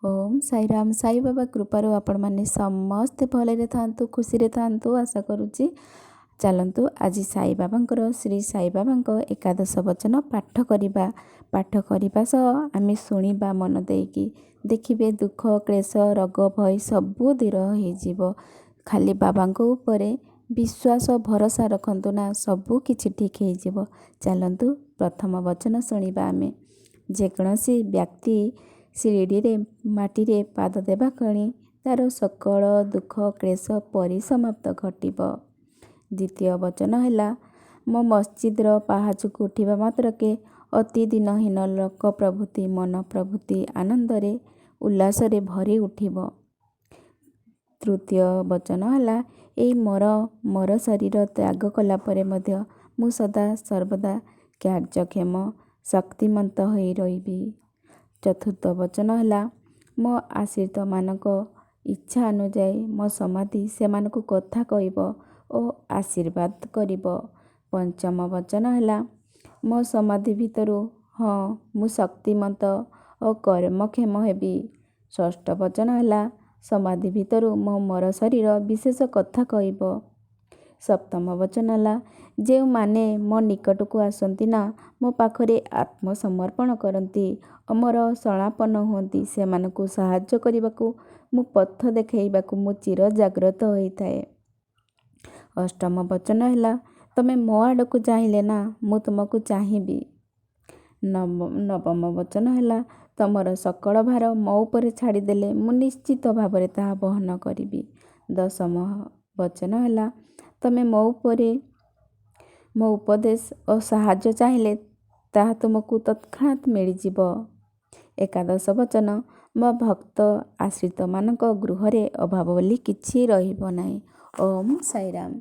ଓମ୍ ସାଇରାମ। ସାଇବାବା କୃପାରୁ ଆପଣମାନେ ସମସ୍ତେ ଭଲରେ ଥାଆନ୍ତୁ, ଖୁସିରେ ଥାଆନ୍ତୁ, ଆଶା କରୁଛି। ଚାଲନ୍ତୁ, ଆଜି ସାଇବାବାଙ୍କର, ଶ୍ରୀ ସାଇବାବାଙ୍କ ଏକାଦଶ ବଚନ ପାଠ କରିବା। ପାଠ କରିବା ସହ ଆମେ ଶୁଣିବା ମନ ଦେଇକି। ଦେଖିବେ, ଦୁଃଖ, କ୍ଳେଶ, ରୋଗ, ଭୟ ସବୁ ଦୂର ହେଇଯିବ। ଖାଲି ବାବାଙ୍କ ଉପରେ ବିଶ୍ୱାସ, ଭରସା ରଖନ୍ତୁ ନା, ସବୁ କିଛି ଠିକ୍ ହେଇଯିବ। ଚାଲନ୍ତୁ, ପ୍ରଥମ ବଚନ ଶୁଣିବା ଆମେ। ଯେକୌଣସି ବ୍ୟକ୍ତି ଶିରିଡ଼ିରେ ମାଟିରେ ପାଦ ଦେବା କ୍ଷଣି ତା'ର ସକଳ ଦୁଃଖ କ୍ଳେଶ ପରିସମାପ୍ତ ଘଟିବ। ଦ୍ୱିତୀୟ ବଚନ ହେଲା, ମୋ ମସଜିଦର ପାହାଚକୁ ଉଠିବା ମାତ୍ରକେ ଅତି ଦୀନହୀନ ଲୋକ ପ୍ରଭୃତି ମନ ପ୍ରଭୃତି ଆନନ୍ଦରେ ଉଲ୍ଲାସରେ ଭରି ଉଠିବ। ତୃତୀୟ ବଚନ ହେଲା, ଏଇ ମର ଶରୀର ତ୍ୟାଗ କଲା ପରେ ମଧ୍ୟ ମୁଁ ସଦା ସର୍ବଦା କାର୍ଯ୍ୟକ୍ଷମ, ଶକ୍ତିମନ୍ତ ହୋଇ ରହିବି। ଚତୁର୍ଥ ବଚନ ହେଲା, ମୋ ଆଶ୍ରିତମାନଙ୍କ ଇଚ୍ଛା ଅନୁଯାୟୀ ମୋ ସମାଧି ସେମାନଙ୍କୁ କଥା କହିବ ଓ ଆଶୀର୍ବାଦ କରିବ। ପଞ୍ଚମ ବଚନ ହେଲା, ମୋ ସମାଧି ଭିତରୁ ହଁ ମୁଁ ଶକ୍ତିମନ୍ତ ଓ କର୍ମକ୍ଷମ ହେବି। ଷଷ୍ଠ ବଚନ ହେଲା, ସମାଧି ଭିତରୁ ମୋ ମର ଶରୀର ବିଶେଷ କଥା କହିବ। ସପ୍ତମ ବଚନ ହେଲା, ଯେଉଁମାନେ ମୋ ନିକଟକୁ ଆସନ୍ତି ନା ମୋ ପାଖରେ ଆତ୍ମସମର୍ପଣ କରନ୍ତି ଓ ମୋର ଶରଣାପନ୍ନ ହୁଅନ୍ତି, ସେମାନଙ୍କୁ ସାହାଯ୍ୟ କରିବାକୁ, ମୁଁ ପଥ ଦେଖାଇବାକୁ ମୁଁ ଚିର ଜାଗ୍ରତ ହୋଇଥାଏ। ଅଷ୍ଟମ ବଚନ ହେଲା, ତମେ ମୋ ଆଡ଼କୁ ଚାହିଁଲେ ନା ମୁଁ ତୁମକୁ ଚାହିଁବି। ନବମ ବଚନ ହେଲା, ତମର ସକଳ ଭାର ମୋ ଉପରେ ଛାଡ଼ିଦେଲେ ମୁଁ ନିଶ୍ଚିତ ଭାବରେ ତାହା ବହନ କରିବି। ଦଶମ ବଚନ ହେଲା, ତମେ ମୋ ଉପରେ ମୋ ଉପଦେଶ ଓ ସାହାଯ୍ୟ ଚାହିଁଲେ ତାହା ତୁମକୁ ତତ୍କ୍ଷଣାତ୍ ମିଳିଯିବ। ଏକାଦଶ ବଚନ, ମୋ ଭକ୍ତ ଆଶ୍ରିତମାନଙ୍କ ଗୃହରେ ଅଭାବ ବୋଲି କିଛି ରହିବ ନାହିଁ। ଓମ୍ ସାଇରାମ।